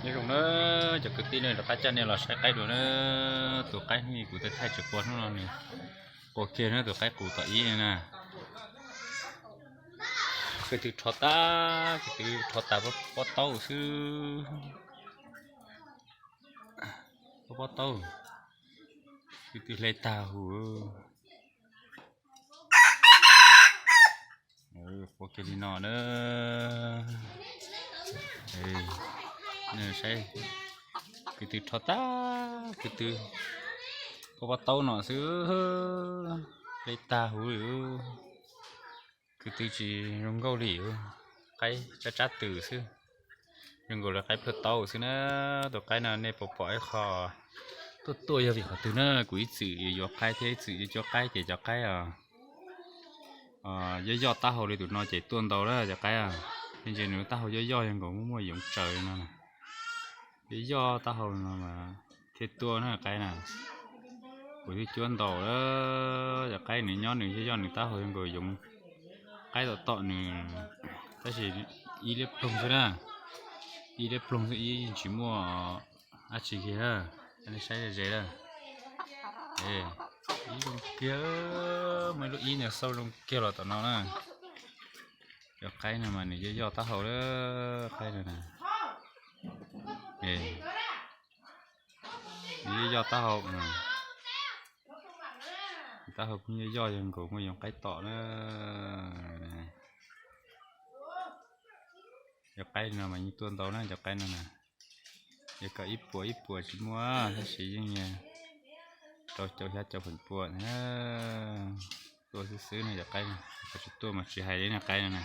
Nyob zoo na, cov kwv tij ne, rov qab coj nej los saib qaib dua na. Tus qaib hnub kuv thaij thaij tsis qua hnub no nws qua kiag na, tus qaib qus tom ib na. Kwv tw rho tag, kwv tw rho tas pob taub xwb. Pob taub, kwv tw hle tag huv. Qua kiag li no na. Saib, kwv tw rho tag, kwv tw pob taub no xwb, hle tag huv li. Kwv tw tsis zoo nkauj li, qaib tsab tsab tws xwb, zoo nkaus li qaib plhuav taub xwb na. Tus qaib no nej puas pom ib qho tuaj tuaj yog vim qhov twg na? Kuv ib txwm yuav yuav qaib thiab ib txwm yuav cuab qaib ces cov qaib yoj yoj taub hau li tus no ces tuaj ntau lawm cov qaib. Ntse nws taub hau yoj yoj yog nkaus muaj muaj yoov tsaws no, yoj yoj taub hau no mas thiaj tuaj na qaib na. Kuv twb cuab ntau lawm, cov qaib nws nyob nws yoj yoj nws taub hau yog nkaus yoov, qaib tom tom nws, tab sis ib liab ploog xwb na, ib liab ploog xwb ib tsis muaj dab tsi kiag. Nej saib ze ze lawm, ib zoo kiag, muaj ib lub ib ntawd xauj zoo kiag los tom no na. Cov qaib no mas nws yoj yoj taub hau lawm, qaib no na, nws yoj yoj taub hau, taub hau kuj yoj yoj yog nkaus muaj yoov qaib tom na. Cov qaib no mas yeej tuaj ntau na, cov qaib no na, yog kom ib puas ib puas tsis muaj, tab sis yeej rau caum xya caum feem pua na. Tuaj xwb xwb no cov qaib no, qhov tsis tuaj mas tsis hais li na, qaib no na.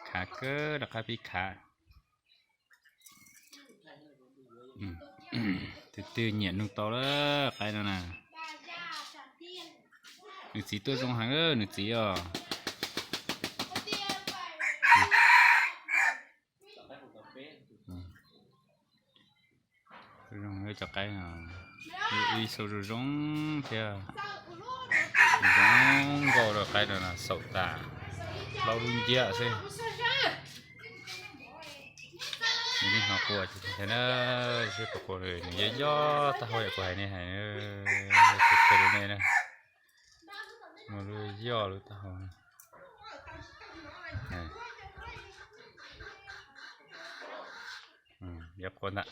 Khav kawg rov qab pib khav. Tus twg nyiam nug tau lawm qaib no na. Nws txiv tuaj zoo heev, nws txiv os. Zoo cov qaib no, ib xu zoo zoo thiab, zoo nkauj rau qaib no xaum tas plaub lub nciab xwb. Nws li hnov qua ces thiab na, seb puas qua, nws yoj yoj taub hau yam kuv hais nej hais, kuv qhia rau nej na, muaj lub yoj lub taub hau. Yuav qua ntag.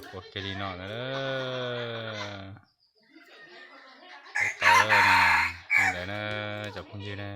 Qua kiag li no ntag. Tau li ntawd na, cov phooj ywg na.